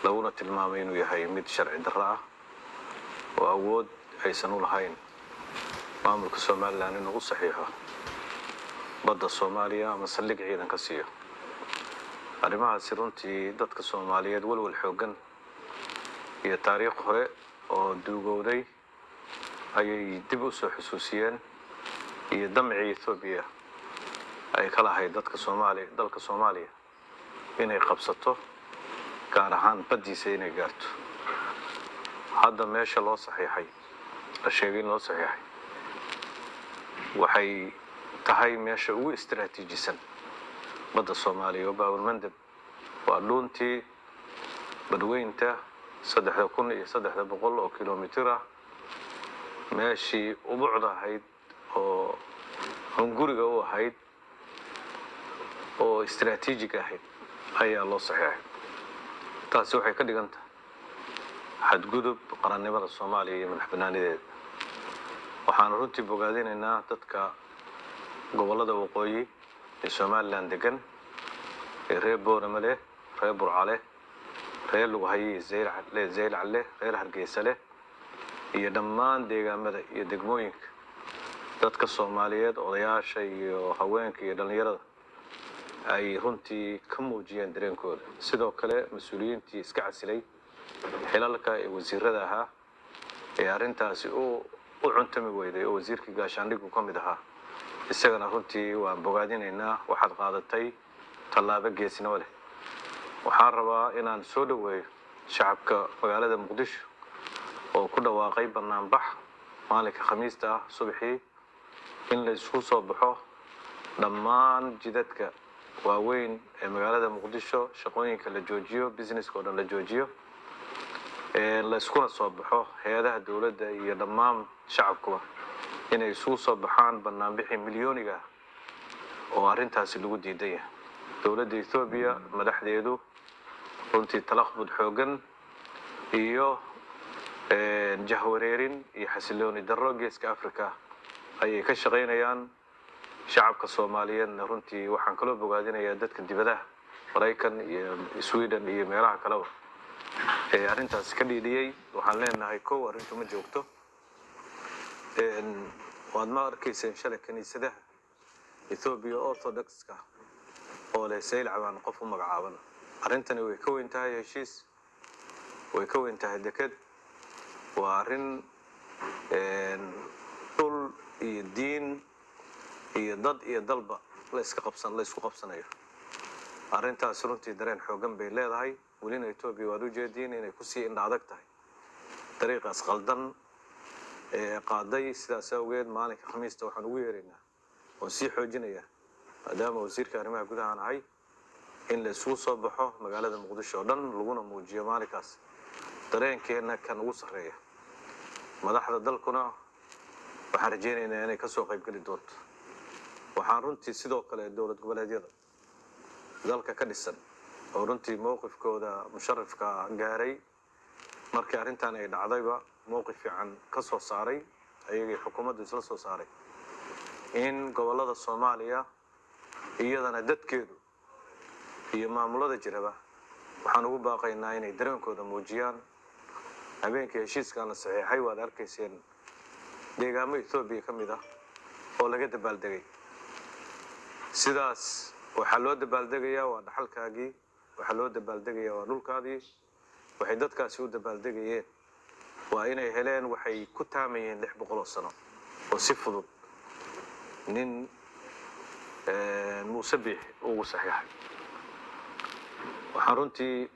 Laguna tilmaamay inuu yahay mid sharci darro ah oo awood aysan u lahayn maamulka Somaliland inuu u saxiixo badda Soomaaliya ama saldhig ciidan ka siiyo. Arrimahaasi runtii dadka Soomaaliyeed walwal xooggan iyo taariikh hore oo duugowday ayay dib u soo xusuusiyeen, iyo damcii Etoobiya ay ka lahayd dadka Soomaaliya, dalka Soomaaliya inay qabsato, gaar ahaan baddiisa inay gaarto. Hadda meesha loo saxiixay, la sheegay in loo saxiixay, waxay tahay meesha ugu istiraatiijisan badda Soomaaliya oo Baabulmandeb waa dhuuntii badweynta 3300 oo kilomitir ah, meeshii ubucda ahayd oo hunguriga u ahayd oo istiraatiijig ahayd ayaa loo saxiixay. Taasi waxay ka dhigan tahay xadgudub qarannimada Soomaaliya iyo madax bannaanideeda. Waxaanu runtii bogaadinaynaa dadka gobollada waqooyi ee Somaliland degan ee reer Boorama leh, reer Burca leh, reer Lughaye iyo Zaylac leh, reer Hargeysa leh, iyo dhammaan deegaamada iyo degmooyinka dadka Soomaaliyeed, odayaasha iyo haweenka iyo dhallinyarada ay runtii ka muujiyeen dareenkooda. Sidoo kale mas-uuliyiintii iska casilay xilalka ee wasiirada ahaa ee arrintaasi u cuntami weyday oo wasiirkii gaashaandhigu ka mid ahaa, isagana runtii waan bogaadinaynaa, waxaad qaadatay tallaabo geesnimo leh. Waxaan rabaa inaan soo dhoweeyo shacabka magaalada Muqdisho oo ku dhawaaqay banaanbax maalinka Khamiista ah subaxii, in la isku soo baxo dhammaan jidadka waaweyn ee magaalada Muqdisho, shaqooyinka la joojiyo, businesska oo dhan la joojiyo, la iskuna soo baxo, hay-adaha dowladda iyo dhammaan shacabkuba inay isugu soo baxaan banaanbixii milyooniga ah oo arrintaasi lagu diidan yahay. Dowladda Etoobiya madaxdeedu runtii talaqbud xooggan iyo jahwareerin iyo xasilooni darro Geeska Africa ayay ka shaqaynayaan. Shacabka Soomaaliyeedna runtii waxaan kaloo bogaadinayaa dadka dibadaha, Maraykan iyo Sweden iyo meelaha kaleba, ee arrintaasi ka dhiidhiyey. Waxaan leenahay, kow, arrintu ma joogto. Waad ma arkayseen shalay kiniisadaha Ethoobia Orthodoxka oo leh Saylac baan qof u magacaaban. Arrintani way ka weyn tahay heshiis, way ka weyn tahay deked, waa arrin dhul iyo diin iyo dad iyo dalba la iska qabsan, la isku qabsanayo. Arrintaas runtii dareen xooggan bay leedahay. Welina Etoobiya waad ujeediin inay kusii indha adag tahay dariiqaas qaldan ee qaaday. Sidaas awgeed maalinka Khamiista waxaan ugu yeeraynaa oon sii xoojinayaa, maadaama wasiirka arrimaha gudahaan ahay, in la isugu soo baxo magaalada Muqdisho oo dhan, laguna muujiyo maalinkaas dareenkeenna kan ugu sarreeya. Madaxda dalkuna waxaan rajaynaynaa inay kasoo qaybgeli doonto. Waxaan runtii sidoo kale dowlad goboleedyada dalka ka dhisan oo runtii mowqifkooda musharifka gaaray markii arrintan ay dhacdayba mowqif fiican ka soo saaray, ayagii xukuumaddu isla soo saaray, in gobollada Soomaaliya iyadana dadkeedu iyo maamulada jiraba waxaan ugu baaqaynaa inay dareenkooda muujiyaan. Habeenkii heshiiskan la saxiixay waad arkayseen deegaamo Etoobiya ka mid ah oo laga dabaaldegay. Sidaas waxaa loo dabaaldegayaa waa dhaxalkaagii, waxaa loo dabaaldegayaa waa dhulkaadii. Waxay dadkaasi u dabaaldegayeen waa inay heleen waxay ku taamayeen 600 oo sano oo si fudud nin Muuse Biixi ugu saxiixay. Waxaan runtii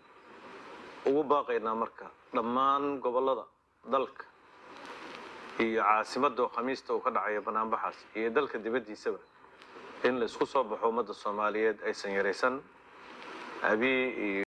ugu baaqaynaa marka dhammaan gobollada dalka iyo caasimadda oo Khamiista uu ka dhacayo banaanbaxaas iyo dalka dibaddiisaba in la isku soo baxo, ummadda Soomaaliyeed aysan yaraysan Abiy iyo